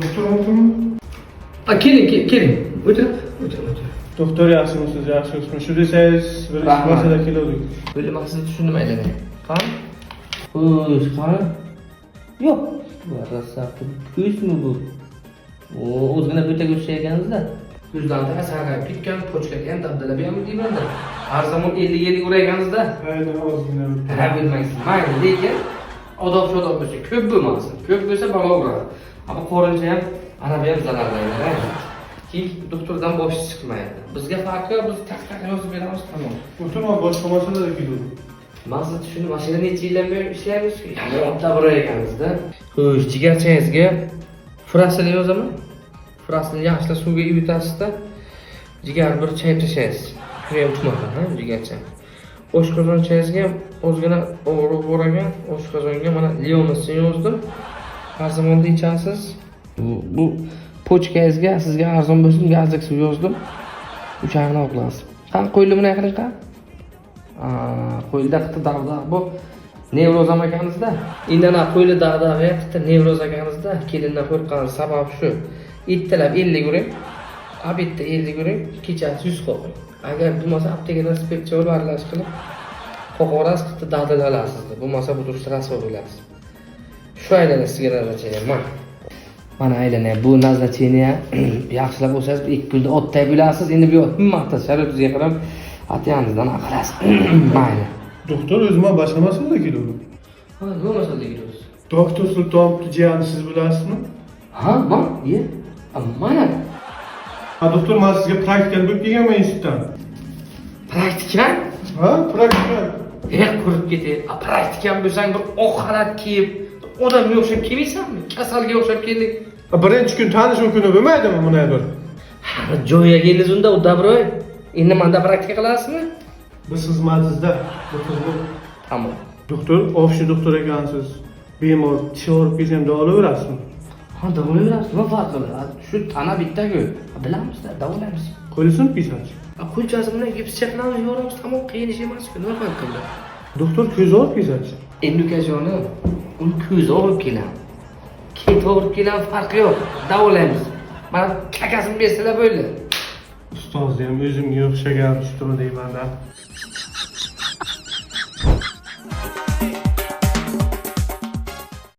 Doktor, mumkinmi? A, keling, keling. O'tiring, o'tiring, o'tiring. Doktor, yaxshimisiz, yaxshi. Shu desangiz, bir ish Rahmat. masala keluvdik. Bo'ldi, man sizni tushundim, aylanay. Qani? Xo'sh, qani? Yo'q. Rosa, ko'zmi bu? O, o'zgina bo'taga o'xshayotganingizda. Ko'zdan sarg'ayib ketgan, почка ga ham dabdala bu ham deymanda. Har zamon 50 50 urayganingizda. Aynan, ozgina. Ha, bilmaysiz. Mayli, lekin odob shodob bo'lsa, ko'p bo'lmasin. Ko'p bo'lsa, balo uradi. Ammo qo'rincha ham, ana bu ham zararlaydi. Keyin doktordan boshi chiqmaydi. Bizga farqi yo'q, biz taq taq yozib beramiz, tamom. Doktor, man boshqa masalada keluvdim. Man sizni tushundim, mana shu yerda necha yildan beri ishlaymiz. Yomon otlar bo'lar ekanmizda. Xo'sh, jigarchangizga Furacil yozaman. Furacilni yaxshilab suvga ivitasizda, jigar bir chayib tashlaysiz. Shuni ham tumadan, ha, jigarcha. Oshqozonchangizga ham ozgina og'riq bor ekan. Oshqozonga mana Leonisini yozdim. Har zamonda ichasiz. Bu почка ngizga, sizga arzon bo'lsin, gazlik suv yozdim. Uchag'ini oqlasiz. Qani, qo'lni bunday qiling, qani. Qo'lda qitti dag'dag'u bu nevroz ham ekanizda. Endi ana qo'li dag'dag'i qitti nevroz ekanizda, kelindan qo'rqqan sabab shu. Ertalab 50 uring, обед da 50 uring, kechasi 100 qoqing. Agar bo'lmasa, aptekadan spirt olib, aralash qilib qoqaverasiz, qitti dag'dala olasiz. Bo'lmasa, bu turishda rasvo bo'lasiz. Shu aylana sizga назначение. Mana. Mana aylanay, bu назначение yaxshilab bo'lsangiz, 2 kunda otday bo'lasiz. Endi bu yoq himmatda sharoitingizga qarab atyanizdan qilasiz. Mayli. Doktor, o'zim ham boshqa masalada keluvdim. Ha, nima masalada kelasiz? Doktor Sultonovni jiyani siz bilasizmi? Ha, man, ye. Mana. Ha, doktor, man sizga praktikal bo'lib kelganman institutdan. Praktika? Ha, praktikal. Eh, qurib ketay. A, praktikam bo'lsang, bir oq xalat kiyib, odamga o'xshab kelmaysanmi? Kasalga o'xshab kelding. Ha, birinchi kun tanishuv kuni bo'lmaydimi bunday bir? Ha, joyiga keldingiz unda, Udabroy. Endi manda praktika qilasizmi? Biz xizmatingizda, doktor. Tamom. Doktor, общий doktor ekansiz. Bemor tishi og'rib kelsa ham davolayverasizmi? Ha, davolayveramiz. Nima farqi bor? Shu tana bitta-ku. Bilamizda, davolaymiz. Qo'li sinib kelsachi? A, qo'lchasi bilan gipscha qilamiz, yoramiz, tamom, qiyin ish emas-ku. Nima farqi qildi? Doktor, ko'zi og'rib kelsachi? Endi, ukajonim, uni ko'zi og'rib keladi. Keti og'rib keladi, farqi yo'q. Davolaymiz. Mana kakasini bersalar bo'ldi. Ustozni ham o'zimga o'xshagan ustini deymanda.